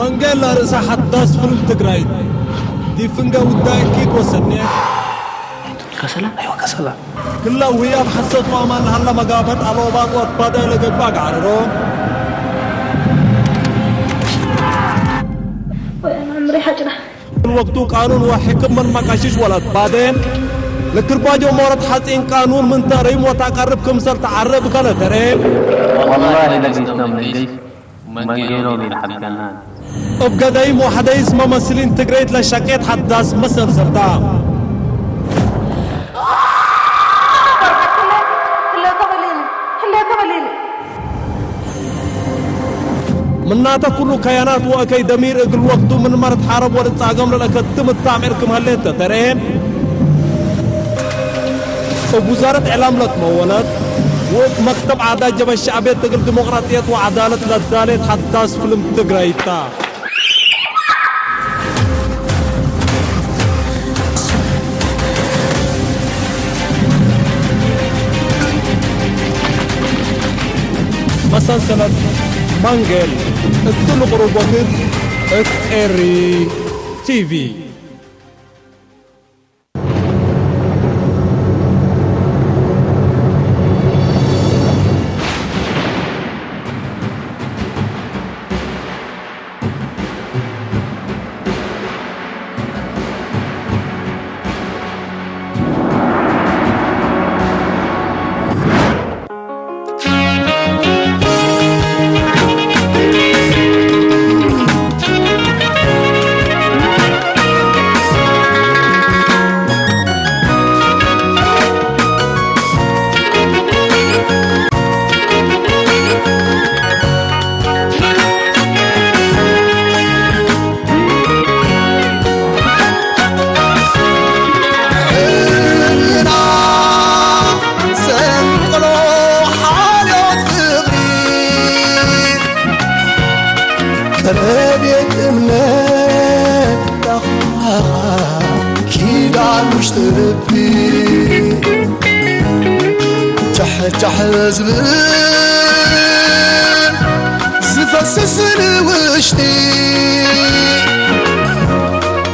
መንገድ ለርእሳ ሓዳስ ፍልም ትግራይ ዲፍንገ ውዳይ ኪድ ወሰኔ ከሰላ ኣይዋ ከሰላ ክላ ውያብ ሓሰት ዋማ ለሃላ መጋፈጥ ኣሎባት ወት ባዳ ለገባ ጋዕርሮ ወይ ኣምሪ ሓጭራ ወቅቱ ቃኑን ወሕክም ምን መቃሽሽ ወላት ባዴን ልክርባጆ ሞረት ሓፂን ቃኑን ምን ተረይም ወታቀርብ ክምሰል ተዓረብ ከነ ተረይም والله لبثنا من الجيش መንጌኖም ይልሓልከናን። እብ ገደይም ወሐደይስ መመስሊን ትግረይት ለሸቄት ሐዳስ መሰልሰልታ። ምናተ ኩሉ ከያናት ወእከይ ደሚር እግል ወቅቱ ምን መርት ሐረብ ወልጻገም ለለከትም እታምዕር ክም ሀሌት ተተርኤ። እብ ውዛረት ዕላም ለትመወለት ወእብ መክተብ ዓዳት ጀበ ሸዕብየት እግል ዲሞቅራጥየት ወዓዳለት ለዳሌት ሐዳስ ፍልም ትግራይ ታ። መሰልሰለት መንገል እትንቕሩቦትን እት ኤሪ ቲቪ። ቀለቤት እምነት ዳኻ ኪዳን ውሽጢ ልቢ ጫሕጫሕ ዝብል ዝፈስስ ንውሽጢ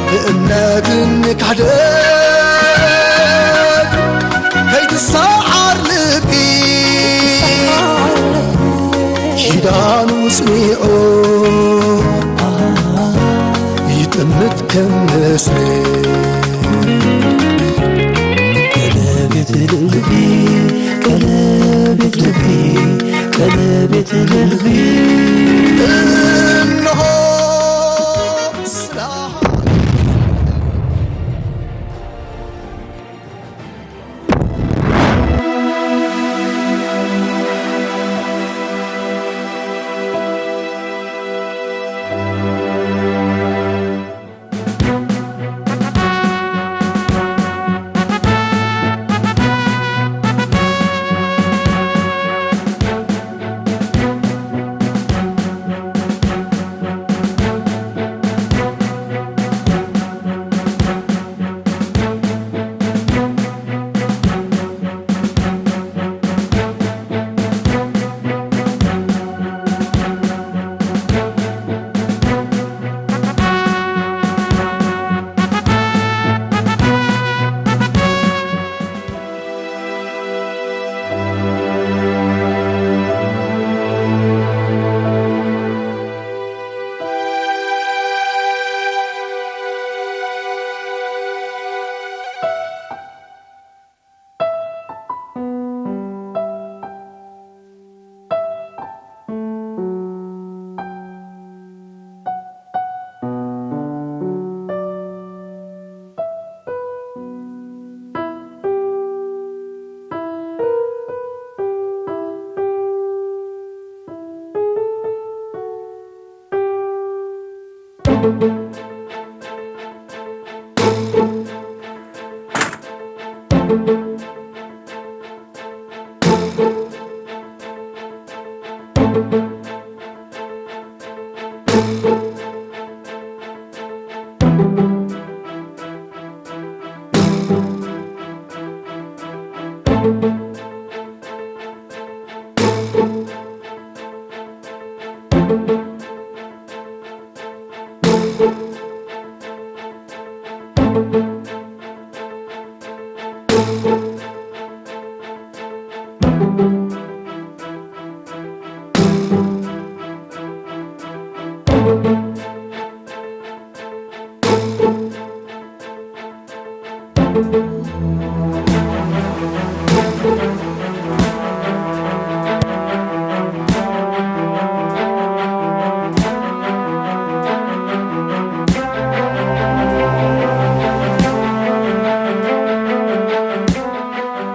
ብእምነትን ክሕደት ከይትሰዓር ልቢ ኪዳኑ ጽኒዑ ይጥምት ከም ንስሪ ቀለቤት ልቢ ቀለቤት ልቢ ቀለቤት ልቢ እንሆ ስራ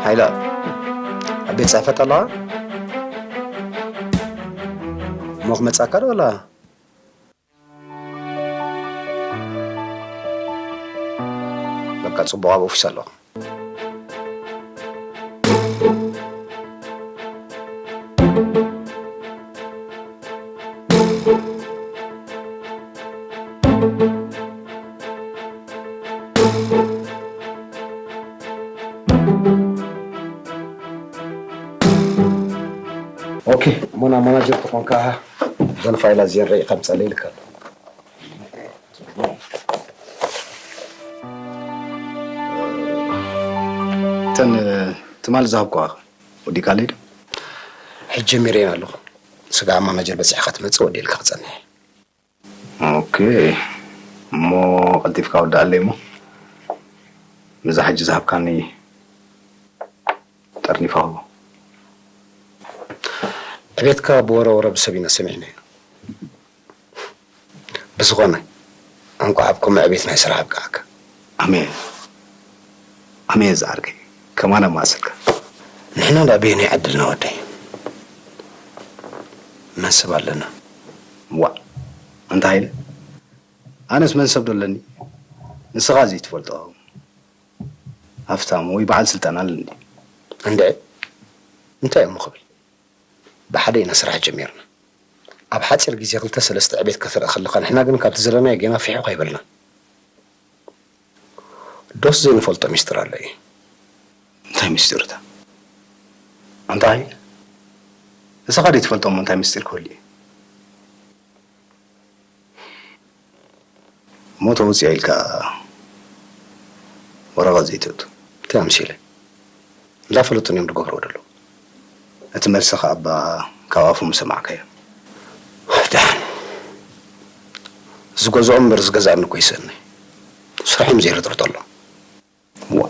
ሓይለ፣ ኣብ ቤት ጽሕፈት ኣለዋ? እሞ ክመጻካ ዶ ወላ? በቃ፣ ጽቡቕ፣ ኣብ ኦፊስ ኣለኹ። ኦኬ፣ እሞ ናብ ማናጀር ተኾንካ፣ እዘን ፋይላት እዚአን ርኢኻ ምጸለይ ኢልካ ኣሎ። እተን ትማል ዝሃብኩኻ ወዲእካለይ ዶ? ሕጂ ጀሚረን ኣለኹ። ስጋዕ ማናጀር በጺሕካ ትመጽእ ወዲእልካ ክጸንሕ። ኦኬ። እሞ ቀልጢፍካ ወድኣለይ እሞ። ነዛ ሕጂ ዝሃብካኒ ጠርኒፋ ህቦ። ዕቤትካ ብወረ ወረ ብሰብ ኢና ሰሚዕናዮ። ብዝኾነ፣ እንቋዕ ኣብ ከምኡ ዕቤት ናይ ስራሕ ኣብቅዓካ። ኣሜን። ኣሜን ዝዓርከይ። ከማን ኣማእሰልካ። ንሕና ደኣ በየናይ ዕድልና ወደይ? መን ሰብ ኣለና? ዋእ፣ ኣንታ ሃይለ፣ ኣነስ መን ሰብ ዶ ኣለኒ? ንስኻ ዘይትፈልጦ ሃብታም ወይ በዓል ስልጣን ኣለኒ። እንድዒ፣ እንታይ እሞ ክብል? ብሓደ ኢና ስራሕ ጀሚርና። ኣብ ሓጺር ግዜ ክልተ ሰለስተ ዕቤት ከተርኢ ከለኻ፣ ንሕና ግን ካብቲ ዘለናዮ ጌና ፊሑ ከይበልና። ዶስ ዘይንፈልጦ ሚስጥር ኣሎ እዩ? እንታይ ሚስጥር እታ? ኣንታ ሃይለ፣ ንስኻ ዘይትፈልጦ እሞ እንታይ ሚስጥር ክህሉ እዩ? እሞ ተወፂኣ ኢልካ ወረቐት ዘይተእቱ? እንታይ ኣምሲለ? እንዳፈለጡ እዮም ዝገብርዎ ዘለዉ። እቲ መልሲ ከኣ እባ ካብ ኣፎም ሰማዕካዮ። ደሓን። ዝገዝኦም እምበር ዝገዝኣኒ እኮ ይስእኒ። ስርሖም ዘይርጥርጠሎም። ዋ፣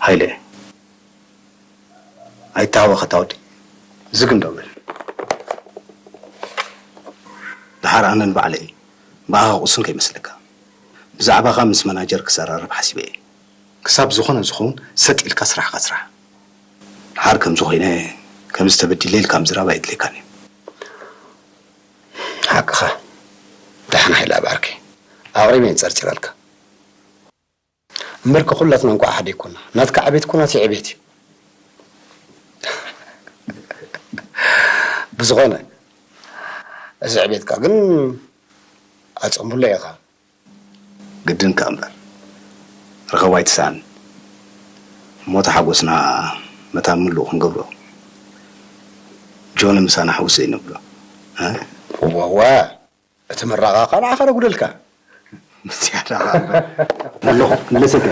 ሃይለ፣ ኣይተሃወኸ እታ ወዲ። ዝግ እንዶ በል። ደሓር ኣነ ንባዕለይ ብኣኻ ቁስን ከይመስለካ። ብዛዕባኻ ምስ መናጀር ክዘራረብ ሓሲበ እየ። ክሳብ ዝኾነ ዝኸውን ሰጥ ኢልካ ስራሕካ ስራሕ። ደሓር ከምዚ ኮይነ፣ ከምዚ ተበዲለ ኢልካ ምዝራብ ኣየድልየካን እዩ። ሓቅኻ። ደሓን ሃይለ ኣብ ዓርከይ። ኣቕሪበ እየ ጸርጺረልካ። እምበርከ ኩላትና እንኳዕ ሓደ ኣይኮና። ናትካ ዕቤት እኮ ናተይ ዕቤት እዩ። ብዝኾነ፣ እዚ ዕቤትካ ግን ኣጸንብሎ ኢኻ። ግድን ከኣ እምበር፣ ርኸባ ኣይትስኣን። እሞ ተሓጎስና መታን ምሉእ ክንገብሮ። ጆን ምሳና ሕውስ ዘይነብሎ። እ? ዋዋ፣ እቲ ምራቓ ኸኣ ንዓኻ ደጉደልካ። ምስያዳ ኸኣ ኣለኹ፣ መለሰካ።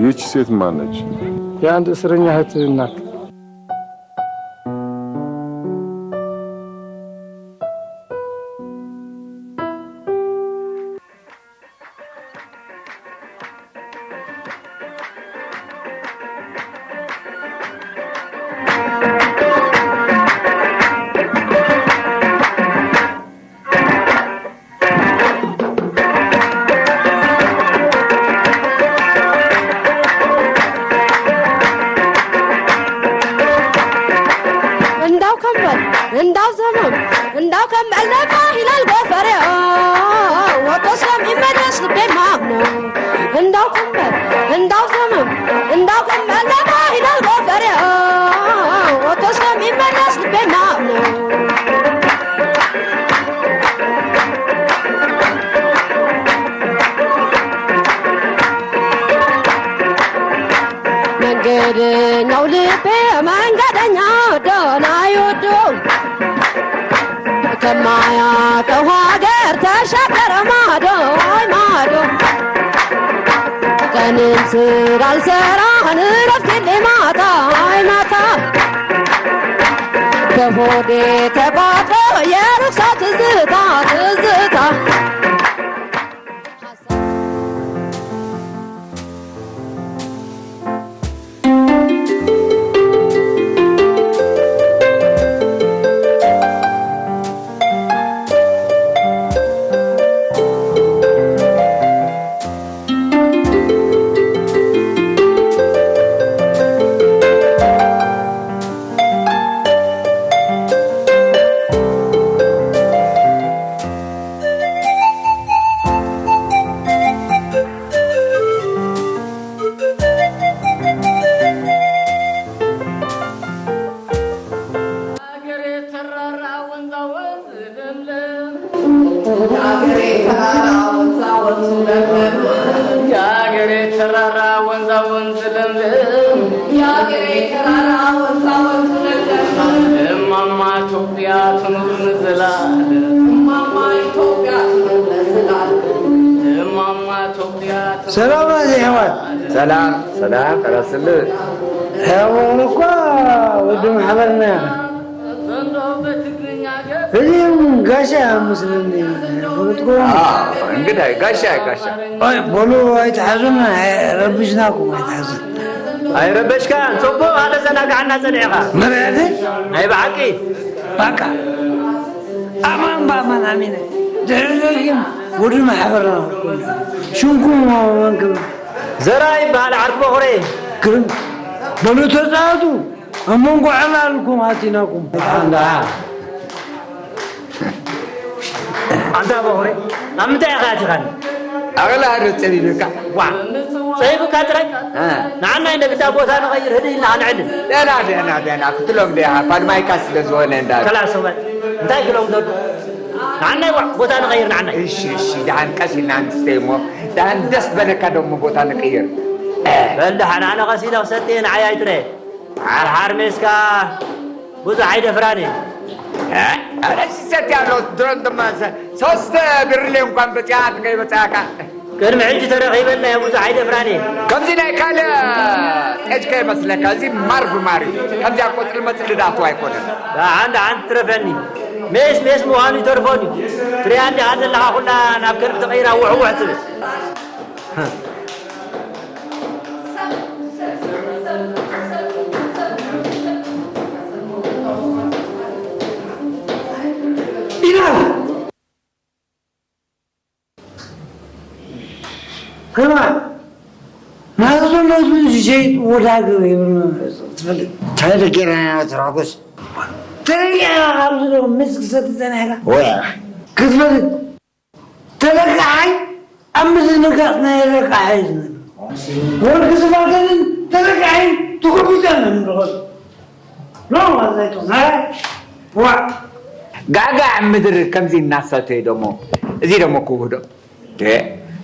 ይቺ ሴት ማነች? የአንድ እስረኛ እህት እናት። እንዳው ከንበል እንዳው ዘመም እንዳው ከንበል ነፋ ይላል ጎፈሬኦ ወጥቶ እስከሚመለስ ልቤ ማምነው እንዳው ከንበል እንዳው ዘመም እንዳው ከንበል ነፋ ይላል ጎፈሬኦ ወጥቶ እስከሚመለስ ልቤ ማምነው መንገደኛው ልቤ መንገደኛ ወዶን አይወዱ ከማያውቀው ሀገር ተሻገረ ማዶ አይ ማዶ ቀንም ስራ አልሰራን እረፍት የለ ማታ አይ ማታ በሆዴ ተቋጥሮ የሩቅ ሰው ትዝታ ትዝታ የአገሬ ተራራ ወንዛ ወንዝ ለምለም የአገሬ ተራራ ወንዛ ወንዝ ለምለም እማማ ኢትዮጵያ ትኑር ንዘላለም እማማ ኢትዮጵያ ትኑር ንዘላለም እማማ ኢትዮጵያ ትኑር ሰላም ናት የሕዋት። ሰላም ሰላም ጤና ይስጥልኝ። ሕያዋን እኳ ወዲ ማሕበርና ኢኻ። እዚኦም ጋሻ መስለኒ ፈልጥኩም። እንግዳይ ጋሻ ጋሻ ኣይ በሉ ኣይትሓዙና፣ ረቢሽናኩም ኣይትሓዙ። ኣይረበሽካን፣ ጽቡቕ ኣተዘናግዓና ጸኒሕኻ። መርያደ ናይ ብሓቂ ባቃ ኣማን ብኣማን ኣሚነ ድሕሪ ግን ወዲ ማሕበርና ሽምኩም መን ክብል ዘራ ይበሃል ዓርኩ በኹሬ። ግርም በሉ ተጻወቱ። ኣብ መንጎ ዕላልኩም ኣቲናኩም። ኣንታ በኹሬ ኣብ ምንታይ ኢኻ ኣቲኻኒ? ኣቕላ ዶ ጸቢብካ? ዋ ጸቢብካ ጥራይ ንዓና እንደ ግዳ ቦታ ንቐይር ህድእ ኢልና ንዕልል። ደህና ደህና ደህና ክትሎም ዲኻ ፋድማይካ ስለ ዝኾነ እንዳ ከላስ እወ እንታይ ክሎም ዘሎ ንዓናይ ዋ ቦታ ንቐይር ንዓናይ። እሺ እሺ ደሓን ቀስ ኢልና ንስተይ እሞ ደሓን ደስ በለካ ደሞ ቦታ ንቀይር። በል ደሓን ኣነ ቀስ ኢለ ክሰትየ ንዓይ ኣይጥረ። ሓርሓር ሜስካ ብዙሕ ኣይደፍራን እየ። ኣረ ሲሰት ያለው ድሮን ድማ ሶስት ብርሌ እንኳን በጽያት ከይበጽያካ ቅድሚ ሕጂ ተረኺበና እየ ብዙሕ ኣይደፍራን እየ። ከምዚ ናይ ካልእ ጠጅ ከይመስለካ እዚ ማር ብማር እዩ። ከምዚኣ ቆጽሊ መጽሊ ዳቱ ኣይኮነን። ደሓን ደሓን ትረፈኒ። ሜስ ሜስ ምዃኑ ይተርፎን እዩ። ትሪኣ እንዲኻ ዘለኻ ኩላ ናብ ከልቢ ተቐይራ ውሕውሕ ትብል። ከማን ናቱ ነቱ ዝሸይጥ ወዳግር ይብል ትፈልጥ። ታይለ ጌራና ትራጎስ ተረጊዕና ካብዚ ዶ ምስ ክሰቲ ጸኒሕካ ክትፈልጥ ተለቃሓይ ኣብ ምዝንጋዕ ናይ ለቃሓይ ዝብል ወርቂ ዝባተልን ተለቃሓይ ትኩርኩተን ንብሎ ሎማ ዘይትኾነ ዋ ጋዕጋዕ ምድር ከምዚ እናሰተዩ ደሞ እዚ ደሞ ክውህዶ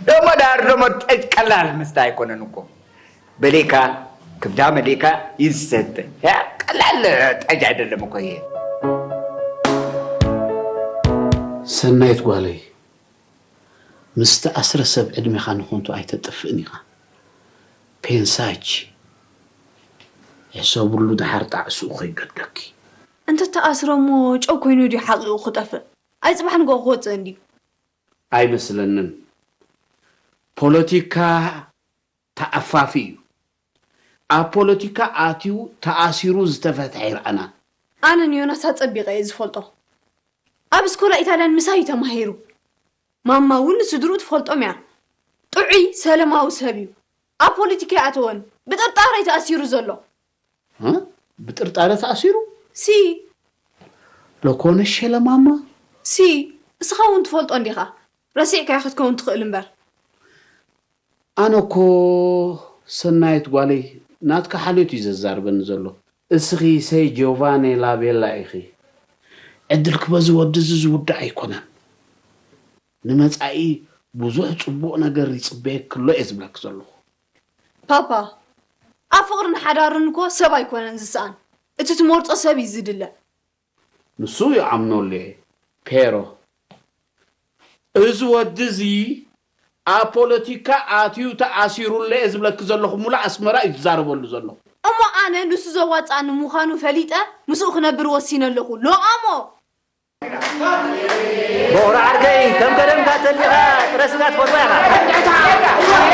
ደሞ ዳር ደሞ ጠጅ ቀላል ምስታ ኣይኮነን እኮ በሌካ ክብዳ መሌካ ይዝሰተ ቀላል ጠጅ ኣይደለም እኮ ይሄ ሰናይት ጓለይ ምስቲ ኣስረ ሰብ ዕድሜኻ ንኾንቱ ኣይተጥፍእን ኢኻ። ፔንሳች፣ ሕሰብሉ፣ ደሓር ጣዕስኡ ከይገደኪ። እንተተኣስረ እሞ ጨው ኮይኑ ድዩ ሓቒቑ ክጠፍእ? ኣይ ጽባሕ ንግሆ ክወጽእ እንድዩ። ኣይመስለንን። ፖለቲካ ተኣፋፊ እዩ። ኣብ ፖለቲካ ኣትዩ ተኣሲሩ ዝተፈትሐ ይርኣና። ኣነ ንዮናስ ኣጸቢቐ እየ ዝፈልጦ። ኣብ እስኮላ ኢታልያን ምሳይ እዩ ተማሂሩ። ማማ እውን ንስድርኡ ትፈልጦም እያ። ጥዑይ ሰለማዊ ሰብ እዩ። ኣብ ፖለቲካ ኣይኣተወን። ብጥርጣረ እዩ ተኣሲሩ ዘሎ። እ? ብጥርጣረ ተኣሲሩ? ሲ ለኮነ ሸለማማ? ሲ እስኻ እውን ትፈልጦ እንዲኻ። ረሲዕካዮ ክትከውን ትኽእል እምበር። ኣነ እኮ ሰናይት ጓለይ ናትካ ሓልዮት እዩ ዘዛርበኒ ዘሎ። እስኺ ሰይ ጆቫኒ ላቤላ ኢኺ። ዕድልኪ በዚ ወዲ እዚ ዝውዳእ ኣይኮነን። ንመጻኢ ብዙሕ ጽቡቕ ነገር ይጽበየኪ ኣሎ እየ ዝብለኪ ዘለኹ። ፓፓ፣ ኣብ ፍቕርን ሓዳርን እኮ ሰብ ኣይኮነን ዝሰኣን፣ እቲ ትመርጾ ሰብ እዩ ዝድለ። ንሱ ይኣምነሉ እየ ፔሮ። እዚ ወዲ እዚ ኣብ ፖለቲካ ኣትዩ ተኣሲሩ ኣሎ እየ ዝብለኪ ዘለኹ፣ ሙሉእ ኣስመራ እዩ ዝዛረበሉ ዘሎ። እሞ ኣነ ንሱ ዘዋጽኣኒ ምዃኑ ፈሊጠ ምስኡ ክነብር ወሲነ ኣለኹ። ሎኣሞ! ቦኽሪ ዓርከይ ከም ቀደምካ ተሊኻ ጥረ ስጋ ትፈትዋ ኢኻ።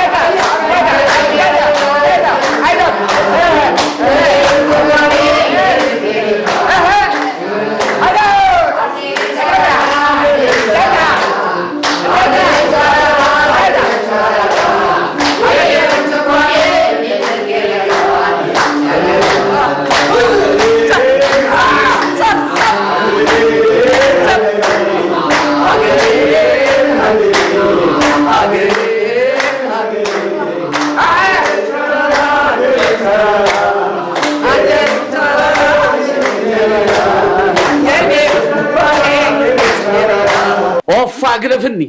ኦፋ ግደፍኒ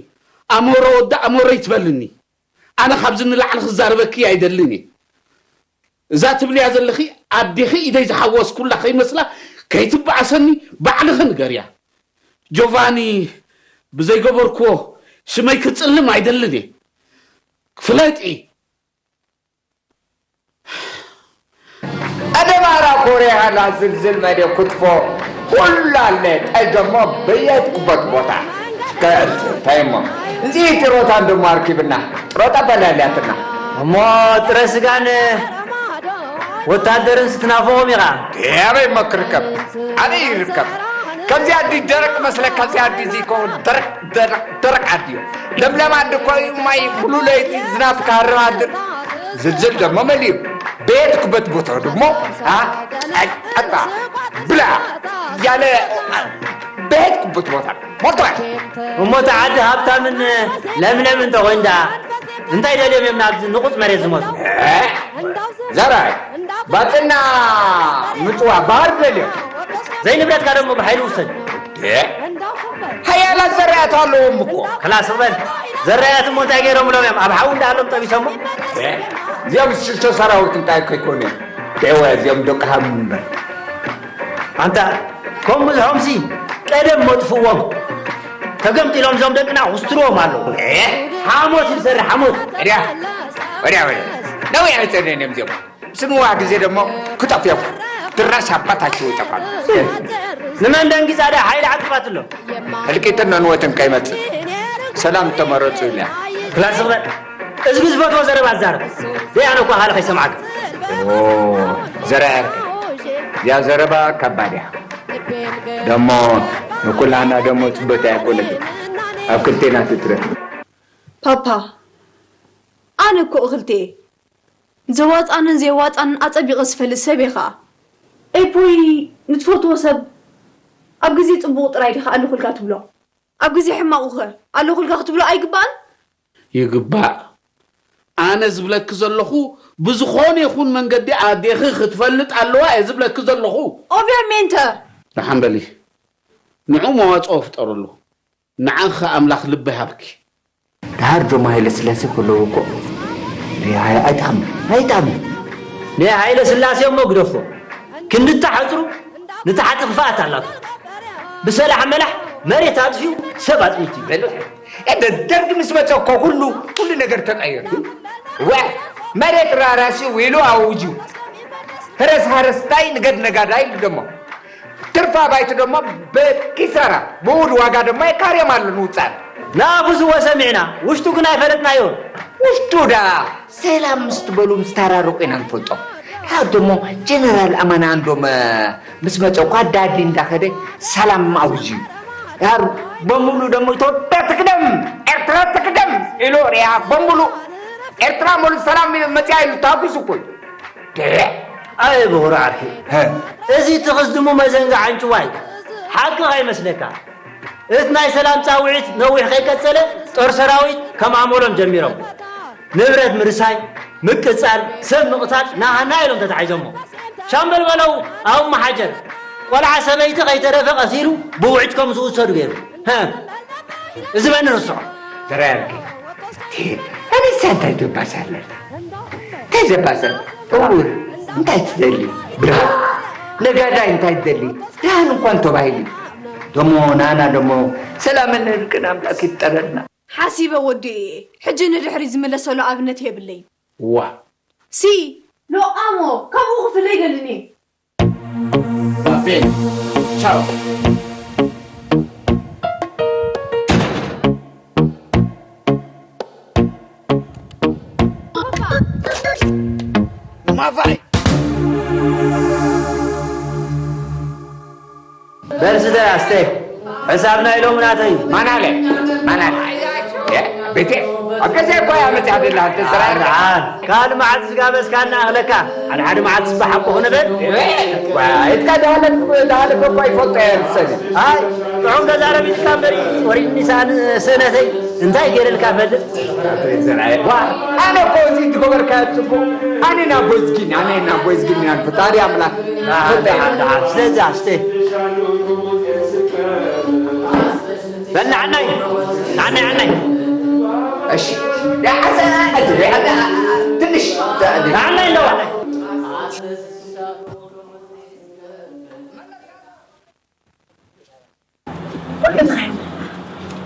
ኣሞረ ወዲ ኣሞረ ይትበልኒ። ኣነ ካብዚ ንላዕሊ ክዛረበኪ ኣይደልን እየ። እዛ ትብልያ ዘለኺ ኣዴኺ ኢደይ ዝሓወስኩላ ከይመስላ ከይትበኣሰኒ ባዕልኺ ንገርያ። ጆቫኒ ብዘይገበርክዎ ሽመይ ክጽልም ኣይደልን እየ። ፍለጢ። ኣደባራ ኮሪያ ላ ዝልዝል መደ ክትፎ ኩሉ ኣለ። ጠይ ደሞ በየትኩበት ቦታ እንታይ እሞ እዚ ጥሮታ እንደሞ ኣርኪብና ጥሮታ ፈላልያትና። እሞ ጥረ ስጋን ወታደርን ስትናፍቖም ኢኻ። ኣበይ እሞ ክርከብ ኣበይ ይርከብ? ከምዚኣ ኣዲ ደረቅ መስለካ? እዚ ኣዲ እዚ ከውን ደረቅ ደረቅ ደረቅ ዓዲ እዩ። ለምለም ዓዲ እኮ እዩ። ማይ ሙሉ ለይቲ ዝናብ ክሃርም ኣድር። ዝልዝል ደሞ መሊኡ። በየትኩበት ቦታ ደግሞ አ ጠጣ ብላ ያለ በየትኩበት ቦታ ሞልቷል። እሞ እቲ ዓዲ ሃብታምን ለምለምን እንተኾይኑ ደኣ እንታይ ደልዮም እዮም ናብዚ ንቑጽ መሬት ዝመጹ? እ? ዘራይ ባጥና ምጽዋ ባህር ደልዮም። ዘይንብረትካ ደሞ ብሓይሊ ውሰድ። እ? ሓያላት ዘራያት ኣለዎም እኮ። ክላስ በል። ዘራያት እሞ እንታይ ገይሮምሎም እዮም? ኣብ ሓዊ እንዳሃሎም ጠቢሶሞ? እ? እዚኦም ሽሽተ ሰራዊት እንታይ ከይኮኑ እዮም? ደወ እዚኦም ደቂ ሃም እምበር። ኣንታ ከም ብዝሖምሲ ቀደም መጥፍዎም። ተገምጢሎም እዞም ደቅና ክስትርዎም ኣለዉ። እ? ሓሞት ይሰርሕ ሓሞት። ወዲያ ወዲያ ወዲያ ነዊሕ ኣይጸንሕን እዮም እዚኦም። ስንዋ ግዜ ደሞ ክጠፍዮም ድራሽ ኣባታቸው ይጠፋሉ። ንመን ደንጊጻ ደኣ ሓይሊ ዓቂባትሎ? ህልቂትን ነንወትን ከይመጽእ ሰላም ተመረጹ ኢልያ። ክላስ ዝበል። እዚ ብዝፈትዎ ዘረባ ኣዛርብ። ደይ ኣነ እኮ ካልእ ከይሰምዓካ። ኦ፣ ዘረባ ያርከ። እዚኣ ዘረባ ከባድ እያ። ደሞ ንኩላና ደሞ ጽበት ኣይኮነትን። ኣብ ክልቴና ትትረፍ። ፓፓ፣ ኣነ እኮ እኽልቴ ዘዋጻንን ዘየዋጻንን ኣጸቢቐ ዝፈልጥ ሰብ እየ ኸኣ። ኤፖይ ንትፈትዎ ሰብ ኣብ ግዜ ጽቡቕ ጥራይ ዲኻ ኣለኹልካ ትብሎ? ኣብ ግዜ ሕማቑኸ ኣለኹልካ ክትብሎ ኣይግባእን? ይግባእ። ኣነ ዝብለኪ ዘለኹ ብዝኾነ ይኹን መንገዲ ኣዴኺ ክትፈልጥ ኣለዋ እየ ዝብለኪ ዘለኹ። ኦብያሜንተ! ደሓን በሊ። ንዑ መዋጽኦ ፍጠርሉ። ንዓኺ ኣምላኽ ልቢ ይሃብኪ። ደሓር ጆማ ሃይለስላሴ ከለዉ እኮ ሪሃያ ኣይትኣምን ኣይትኣምን። ንሃይለ ስላሴ እሞ ግደፎ። ክንዲ እታ ሓፅሩ ንታ ሓፂ ክፍኣት ኣላቶ። ብሰላሕ መላሕ መሬት ኣጥፊኡ ሰብ ኣፅኒቱ እዩ። በል፣ ደርግ ምስ መፀ እኮ ኩሉ ኩሉ ነገር ተቀየሩ። ወ መሬት ራራሲ ውዒሉ ኣውጁ። ህረስ ሃረስታይ፣ ንገድ ነጋዳይ ኢሉ ደሞ። ትርፋ ባይቱ ደሞ ብኪሳራ፣ ብውድ ዋጋ ደሞ የካርዮም ኣሎ ንውጻን። ንኣፉ ስወ ሰሚዕና፣ ውሽጡ ግን ኣይፈለጥናዮን። ውሽጡ ደኣ ሰላም ምስ ትበሉ ምስ ታራረቁ ኢና ንፈልጦ። ካብ ደሞ ጀነራል ኣማን ኣንዶም ምስ መጸ እኳ ዳዲ እንዳኸደ ሰላም ኣውጅ እዩ። ያር በሙሉ ደሞ ኢትዮጵያ ትቅደም፣ ኤርትራ ትቅደም ኢሉ ሪያ በሙሉ ኤርትራ ሙሉ ሰላም መጽያ ኢሉ ታጉስ እኮ እዩ። ደዕ። ኣይ ብኹሩ ዓርኪ። ሀ። እዚ ትኽዝድሙ መዘንጋ ዓንጭዋይ። ሓቂ ከይመስለካ። እቲ ናይ ሰላም ጻውዒት ነዊሕ ከይቀጸለ ጦር ሰራዊት ከም ኣመሎም ጀሚሮም። ንብረት ምርሳይ፣ ምቅጻል፣ ሰብ ምቕታል ናሃና ኢሎም ተታሒዞሞ። ሻምበል በለው ኣብ መሓጀር ቆልዓ ሰበይቲ ከይተረፈ ቀሲሉ ብውዕጭ ከም ዝውሰዱ ገይሩ። ሀ፣ እዚ መን ርስዖ? ዘራይ ኣድጊ። ኣነሳ እንታይ ትባስ ኣለና? እንታይ ዘባሰ? እውር፣ እንታይ ትደሊ? ብርሃን። ነጋዳይ እንታይ ትደሊ? ደሃን እንኳን ተባሂሉ። ደሞ ናና ደሞ ሰላምን እርቅን ኣምላክ ይፍጠረልና። ሓሲበ ወዲኤ እየ። ሕጂ ንድሕሪት ዝምለሰሉ ኣብነት የብለይን። ዋ። ሲ። ሎቃሞ፣ ካብኡ ክፍለ ኣይደልን እየ። ባቤል፣ ቻው። ማፋይ። በል ስተ ኣስተ፣ ሕሳብና ኢሎም ናተይ። ማን ኣለ? ማን ኣለ? እ፣ ቤቴ፣ ኣብ ገዛይ እኮ እያ መጽያ ደላ፣ ኣንተ ስራሕ። ደሓን፣ ደሓን። ካልእ መዓልቲ ስጋ በስካ እናኣኽለካ፣ ሓደ ሓደ መዓልቲ ጽባሕ ኣቦ ክነበር። እ፣ ዋ፣ ኢድካ ዳህለፍ-፣ ዳህለፈ እኳ ይፈልጦ እየ ዝሰኒ። ኣይ፣ ጥዑም ተዛረብ ኢልካ እምበሪ፣ ወሪድኒ ሳን-፣ ስእነተይ። እንታይ ገይረልካ ፈልጥ? ዋ፣ ኣነ እኮ እዚ ትገበርካዮ ጽቡቕ። ኣነ ናብ ወዝጊን፣ ኣነ ናብ ወዝጊን ኢና ንፈጣሪ ኣምላኽ። ደሓን፣ ደሓን፣ ደሓን። ስለዚ ኣስተ። በል ንዓናይ፣ ንዓናይ፣ ንዓናይ። እሺ። ያ፣ ኣሰ-፣ ትንሽ። ንዓናይ ኣለዋ።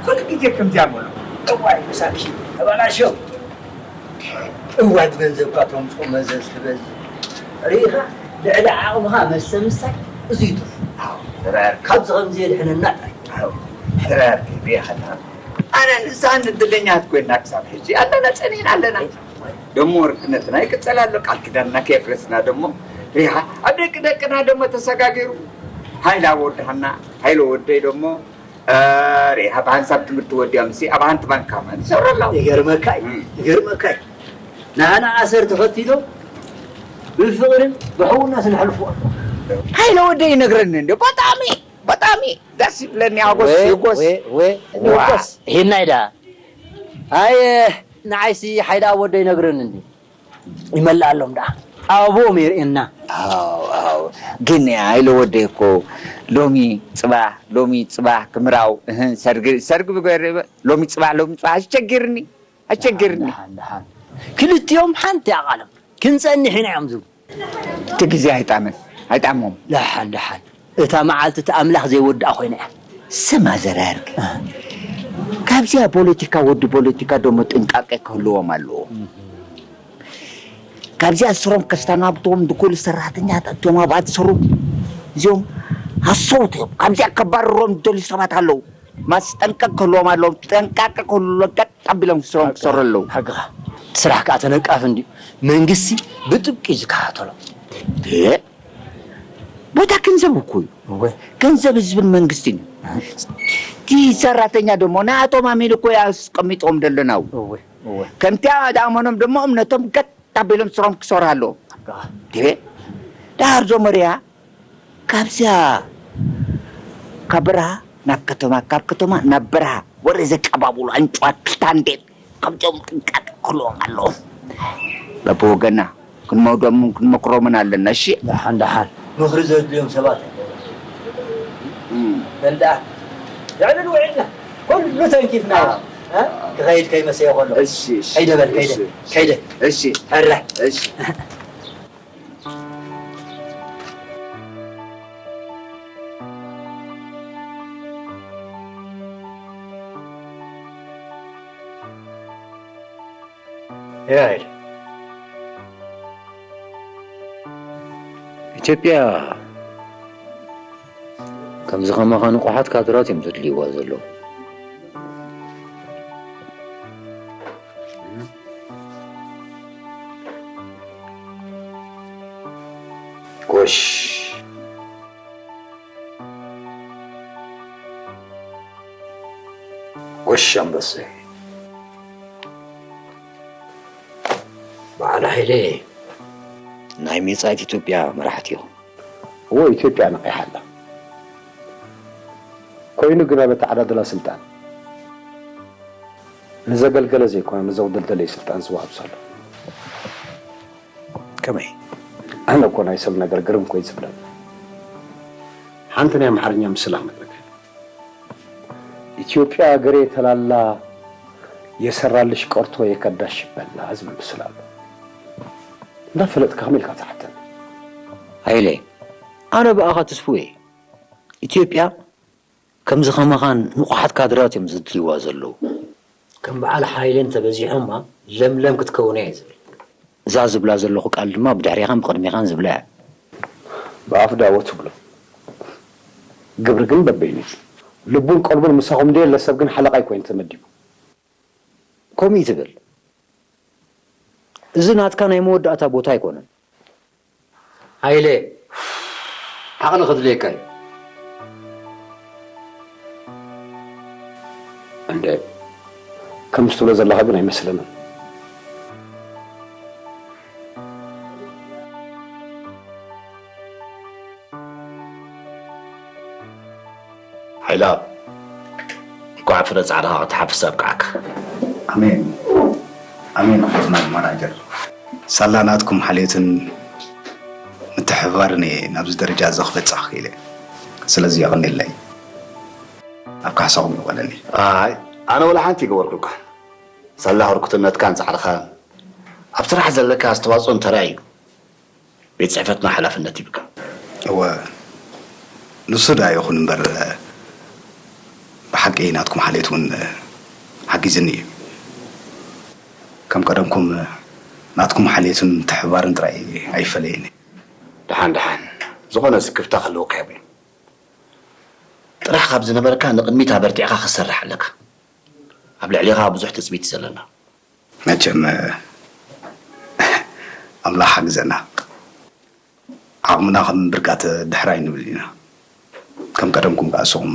ኩሉ ግዜ ከምዚኣ በሎ። እዋይ መሳኪን ተበላሽዮም። እዋት ገንዘብካ ተምፅኦ መዘዝ ክበዝሕ ርኢኻ፣ ልዕሊ ዓቕምኻ መስተ ምስታይ እዙይ ጥፉእ። ኣዎ፣ ተራር-፣ ካብዚ ከምዚ የድሕነና ጥራይ። ኣዎ፣ ተራር-፣ ርኢኻ ድኣ። ኣነ ንስኻን እድለኛት ኮይና ክሳብ ሕጂ ኣለና፣ ጸኒሕና ኣለና። ደሞ ወርቅነትና ይቅጸል ኣሎ፣ ቃል ኪዳንና ከየፍረስና ደሞ ሪኻ ኣብ ደቂ ደቅና ደሞ ተሰጋጊሩ። ሃይላ ወድሃና፣ ሃይለ ወደይ ደሞ፣ እ፣ ሪኻ ብሃንሳብ ትምህርቲ ወዲኦም ሲ ኣብ ሃንቲ ባንክ ካማን ይሰሩ ኣለዉ። ይገርመካ እዩ፣ እም። ይገርመካ እዩ። ንዓና ኣሰር ተኸቲሎም ብፍቕርን ብሕውናስ ነሕልፎ ኣለዉ። ሃይለ ወደይ ይነግረኒ እንዲ፣ በጣሚ፣ በጣሚ ደስ ይብለኒ። ኣጎስ፣ ወይ፣ ይጎስ። ወይ፣ ወይ፣ ዋ። ይጎስ። ይሄን ናይዳ። ኣየ፣ ንዓይሲ ሓይዳ ወደይ ይነግረኒ እንዲ። ይመልኣሎም ደኣ። ኣብኦም የርእየና። ኣው፣ ኣው። ግን ኣይለ ወደይ እኮ ሎሚ ጽባሕ፣ ሎሚ ጽባሕ ክምራው፣ እህ፣ ሰርግ፣ ሰርግ ብገር-፣ ሎሚ ጽባሕ፣ ሎሚ ጽባሕ ኣስቸግርኒ፣ ኣስቸግርኒ። ደሓን፣ ደሓን። ክልቲኦም ሓንቲ ኣቓሎም ክንጸንሕ ኢና እዮም ዝብሉ። እቲ ግዜ ኣይጣምን፣ ኣይጣሞም። ደሓን፣ ደሓን። እታ መዓልቲ እቲ ኣምላኽ ዘይወድኣ ኮይና እያ። ስማ ዘራርግ። እ። ካብዚኣ ፖለቲካ፣ ወዲ ፖለቲካ ደሞ ጥንቃቄ ክህልዎም ኣለዎ። እህ። ካብዚኣ ስሮም ከስተናብትዎም ድኩል ሰራሕተኛታት እቶም ኣብኣ ዝሰሩ እዚኦም ሃሰውቲ እዮም። ካብዚኣ ከባርሮም ዝደልዩ ሰባት ኣለዉ። ማስጠንቀቅ ክህልዎም ኣለዎም። ጥንቃቄ ክህልዎም፣ ቀጥ ኣቢሎም ስሮም ክሰርሑ ኣለዉ። ሓቅኻ። ስራሕ ከዓ ተነቃፊ እንድዩ። መንግስቲ ብጥብቂ እዩ ዝከታተሎ። እ? ቦታ ገንዘብ እኮ እዩ። እወ። ገንዘብ ህዝብን መንግስትን እዩ። እቲ ሰራተኛ ደሞ ንኣቶም ኣሚኑ እኮ እዩ ኣስቀሚጥዎም ደለናው። እወ፣ እወ። ከምቲ ዝኣመኖም ደሞ እምነቶም ገጥ ኣቢሎም ስሮም ክሰርሑ ኣለዎም። ኣጋ። ድቤ? ዳር ዞመርያ ካብዚኣ ካብ በረሃ ናብ ከተማ፣ ካብ ከተማ ናብ በረሃ ወረ ዘቀባብሉ ኣንጭዋት ክልተ ኣንዴት ከምዚኦም ጥንቃቄ ክህልዎም ኣለዎም። በብወገና ክንመውዶምን ክንመክሮምን ኣለና። እሺ? ደሓን፣ ደሓን። ምኽሪ ዘድልዮም ሰባት። እም። በል ደኣ። ልዕሊ ንውዒልና ኩሉ ተንኪፍናዮ። እ? ክኸይድ ከይመሰየ ከሎ። እሺ፣ እሺ። ከይደ በል፣ ከይደ። እሺ፣ እሺ። ከይደ። እሺ። ሕረ። እሺ። ሄይ። ኢትዮጵያ ከምዚ ከማኻ ንቑሓት ካድራት እዮም ዘድልይዋ ዘለዉ። ጎሽ፣ ጎሽ ኣንበሰ፣ በዓል ሓይለ ናይ መጻኢት ኢትዮጵያ መራሕቲ ኢኹም። እዎ፣ ኢትዮጵያ ነቒሓ ኣላ። ኮይኑ ግና በተዓዳድላ ስልጣን ንዘገልገለ ዘይኮነ ንዘውደልደለ እዩ ስልጣን ዝወሃብ ዘሎ። ከመይ? ኣነ እኮ ናይ ሰብ ነገር ግርም እኮ እዩ ዝብለኒ። ሓንቲ ናይ ኣምሓርኛ ምስላ ክነግረካ። ኢትዮጵያ ሀገሬ ተላላ የሰራልሽ ቀርቶ የከዳሽ ይበላ ዝብል ምስላ ኣሎ። እንዳፈለጥካ ከመይ ኢልካ ትሓተኒ? ሃይለ፣ ኣነ ብኣኻ ትስፉ እየ። ኢትዮጵያ ከምዚ ከማኻን ንቑሓት ካድራት እዮም ዘድልይዋ ዘለዉ። ከም በዓል ሓይለ እንተበዚሖማ ለምለም ክትከውን እያ ዝብል። እዛ ዝብላ ዘለኹ ቃል ድማ ብድሕሬኻን ብቕድሜኻን ዝብላ እያ። ብኣፍ ዳዎ ትብሎ፣ ግብሪ ግን በበይኑ እዩ። ልቡን ቀልቡን ምሳኹም ደየለ ሰብ ግን ሓለቓይ ኮይኑ ተመዲቡ። ከምኡ እዩ ትብል። እዚ ናትካ ናይ መወዳእታ ቦታ ኣይኮነን። ሃይለ፣ ዓቕሊ ከድልየካ እዩ። እንደ ከምዚ ትብሎ ዘለኻ ግን ኣይመስለንን። ሓይላ፣ እንኳዕ ፍረ ጻዕርኻ ክትሓፍስ ኣብቅዓካ። ኣሜን፣ ኣሜን። ሓፍትና ማናጀር፣ ሳላ ናትኩም ሓልዮትን ምትሕብባርን እየ ናብዚ ደረጃ እዚ ክበጽሕ ክኢለ። ስለዚ የቐንየለይ። ኣብ ካሕሳኹም ይውዕለኒ። ኣይ፣ ኣነ ወላ ሓንቲ ይገበርኩልካ። ሳላ ህርኩትነትካን ጻዕርኻን ኣብ ስራሕ ዘለካ ኣስተዋጽኦን ተራእዩ። ቤት ጽሕፈትና ሓላፍነት ይብካ። እወ፣ ንሱ ደኣ ይኹን እምበር፣ ብሓቂ ናትኩም ሓልዮት እውን ሓጊዝኒ እዩ። ከም ቀደምኩም ናትኩም ሓልዮትን ምትሕብባርን ጥራይ ኣይፈለየኒ። ደሓን ደሓን፣ ዝኾነ ስክፍታ ክህልወካ የብሉን። ጥራሕ ካብ ዝነበረካ ንቕድሚት ኣበርቲዕካ ክትሰርሕ ኣለካ። ኣብ ልዕሌኻ ብዙሕ ትጽቢት እዩ ዘለና። መቸም ኣምላኽ ሓግዘና። ዓቕምና ከም ብርጋት ድሕር ኣይንብል ኢና። ከም ቀደምኩም ከኣ ንስኹም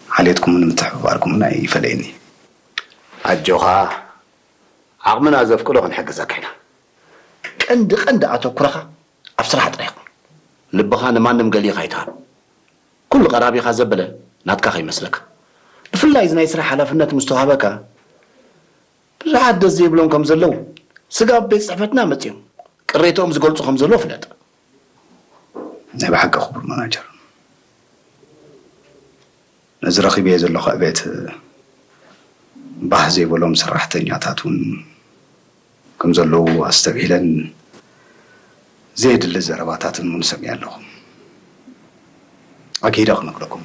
ሓልዮትኩምን ምትሕብባርኩምን ኣይፈለየኒ። ኣጆኻ፣ ዓቕምና ዘፍቅዶ ክንሕግዘካ ኢና። ቀንዲ ቀንዲ ኣተኩሮኻ ኣብ ስራሕ ጥራይ ይኹን። ልብኻ ንማንም ገሊኻ ኣይትሃብ። ኩሉ ቀራቢኻ ዘበለ ናትካ ከይመስለካ። ብፍላይ እዚ ናይ ስራሕ ሓላፍነት ምስ ተዋህበካ፣ ብዙሓት ደስ ዘይብሎም ከም ዘለዉ፣ ስጋብ ቤት ጽሕፈትና መጺኦም ቅሬትኦም ዝገልጹ ከም ዘለዉ ፍለጥ። ናይ ብሓቂ ክቡር ማናጀር፣ ነዚ ረኺበዮ ዘለኹ ዕቤት ባህ ዘይበሎም ሰራሕተኛታት እውን ከም ዘለዉ ኣስተብሂለን ዘየድሊ ዘረባታትን እውን ሰሚዐ ኣለኹ። ኣኪደ ክነግረኩም፣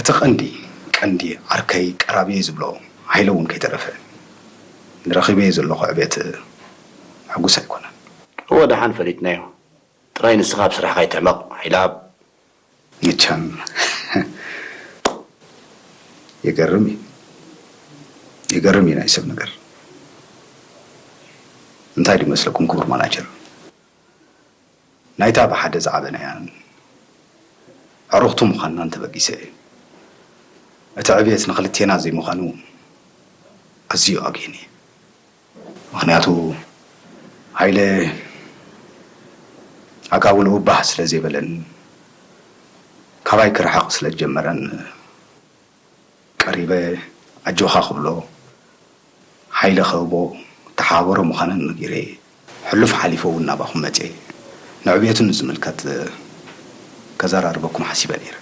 እቲ ቀንዲ ቀንዲ ዓርከይ ቀራብየይ ዝብሎ ሃይለ እውን ከይተረፈ ንረኺበዮ ዘለኹ ዕቤት ሕጉስ ኣይኮነን። እወ፣ ደሓን ፈሊጥናዮ። ጥራይ ንስኻ ኣብ ስራሕኻ ኣይትሕመቕ። ሃይለ ኣብ መቸም የገርም እዩ። የገርም እዩ ናይ ሰብ ነገር። እንታይ ድዩ መስለኩም ክቡር ማናጀር? ናይታ ብሓደ ዝዓበናያን ኣዕሩኽቱ ምዃንናን ተበጊሰ እየ። እቲ ዕብየት ንኽልቴና ዘይምዃኑ ኣዝዩ ኣጉህየኒ። ምኽንያቱ፣ ሃይለ ኣቃውልኡ ባህ ስለ ዘይበለን፣ ካባይ ክርሕቕ ስለ ዝጀመረን፣ ቀሪበ ኣጆኻ ክብሎ፣ ሓይለ ክህቦ፣ ተሓባበሮ ምዃነን ነጊረ፣ ሕሉፍ ሓሊፈ እውን ናባኹም መጺኤ፣ ንዕብየቱ ንዝምልከት ከዘራርበኩም ሓሲበ ነይረ።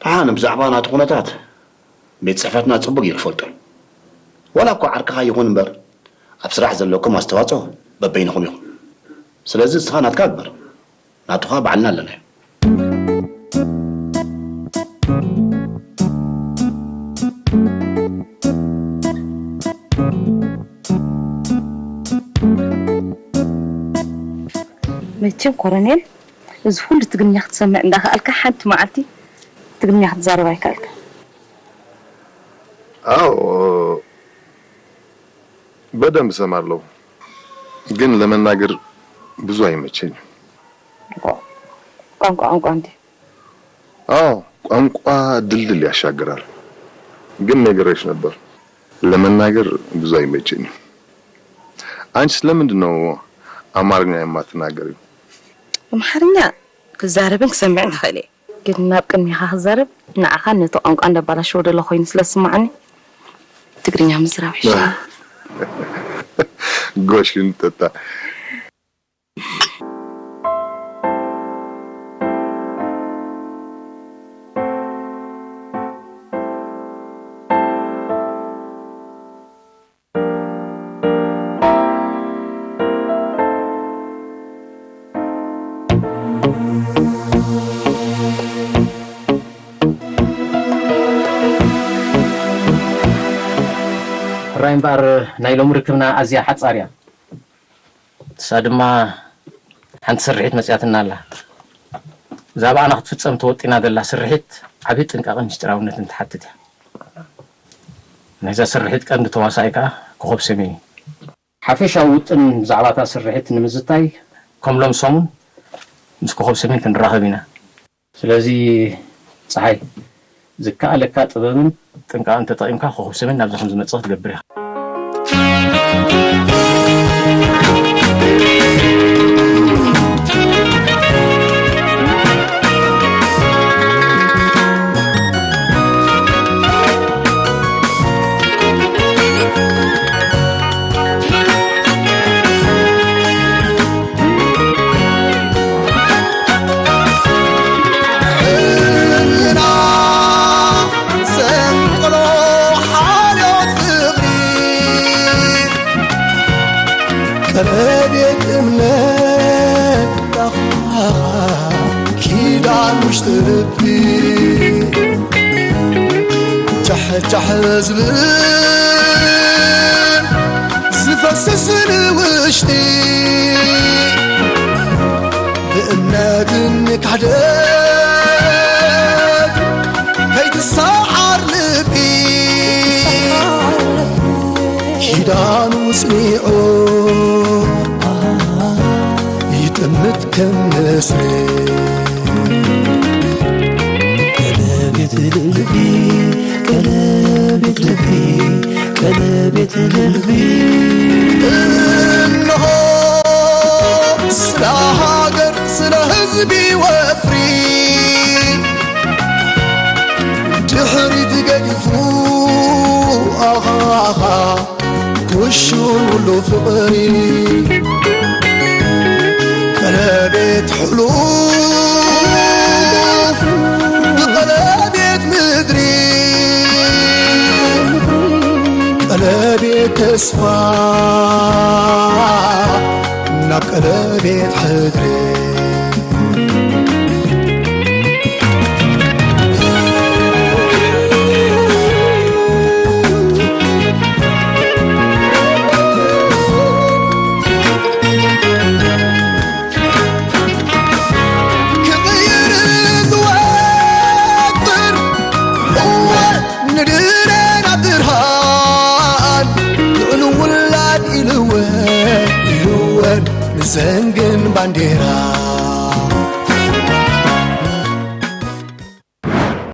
ደሓን ብዛዕባ ናቱ ኩነታት ቤት ጽሕፈትና ጽቡቕ እዩ ዝፈልጦ። ዋላ እኳ ዓርክኻ ይኹን እምበር፣ ኣብ ስራሕ ዘለኩም ኣስተዋጽኦ በበይንኹም ኢኹም። ስለዚ ንስኻ ናትካ ግበር፣ ናቱ ኸኣ ባዕልና ኣለናዮ። መቸም ኮረኔል፣ እዚ ኩሉ ትግርኛ ክትሰምዕ እንዳኸኣልካ፣ ሓንቲ መዓልቲ ትግርኛ ክትዛረብ ኣይከኣልካ? ኣዎ፣ በደንብ እሰማለሁ፣ ግን ለመናገር ብዙ አይመቸኝም። ቋንቋ ቋንቋ እንዲ አዎ፣ ቋንቋ ድልድል ያሻግራል። ግን ነግሬሽ ነበር፣ ለመናገር ብዙ አይመቸኝም። አንቺ ስለምንድን ነው አማርኛ የማትናገሪው? ኣምሓርኛ ክዛረብን ክሰምዕን ይኽእል እየ፣ ግን ናብ ቅድሚኻ ክዛረብ ንዓኻን ነቲ ቋንቋ እንዳባላሸዎ ደሎ ኮይኑ ስለ ዝስማዓኒ ትግርኛ ምዝራብ ይሻለኒ። ጎሽ፣ ክንጠጣ። ሕራይ እምበኣር ናይ ሎሚ ርክብና ኣዝያ ሓጻር እያ። ንሳ ድማ ሓንቲ ስርሒት መጺኣትና ኣላ። እዛ ብኣና ክትፍጸም ተወጢና ዘላ ስርሒት ዓቢ ጥንቃቐን ምስጢራውነትን ትሓትት እያ። ናይዛ ስርሒት ቀንዲ ተዋሳኣይ ከኣ ኮኾብ ሰሜን እዩ። ሓፈሻዊ ውጥን ብዛዕባ እታ ስርሒት ንምዝታይ ከም ሎም ሰሙን ምስ ኮኾብ ሰሜን ክንራኸብ ኢና። ስለዚ ጸሓይ፣ ዝከኣለካ ጥበብን ጥንቃቕን ተጠቒምካ ኮኾብ ሰሜን ናብዚ ከም ዝመጽእ ክትገብር ኢኻ። ሕልና ዘንቅሎ ሓልዮት ፍቕሪ ቀለቤት እምነት ኪዳን ውሽጢ ልቢ ጃሕጃሕ ዝብል ዝፈስስ ንውሽጢ ብእምነትን ክሕደት ከይትሰዓር ልቢ ኪዳኑ ጽኒዑ ይጥምት ከም ንስሪ። ቀለቤት ልቢ፣ ቀለቤት ልቢ፣ ቀለቤት ልቢ። እንሆ ስለ ሃገር ስለ ህዝቢ ወፍሪ ድሕሪት ገዲፉ ኣኻኻ ኩሹን ሁሉ ፍቕሪ ቀለቤት ሕሉፍ ብቐለቤት ምድሪ ቀለቤት ተስፋ ናብ ቀለቤት ሕድሪ ክቕይር ዝወጥር እወ ንድረ ናብ ብርሃን ልዕሉ ውላድ ኢልወን ኢልወን ንዘንግን ባንዴራ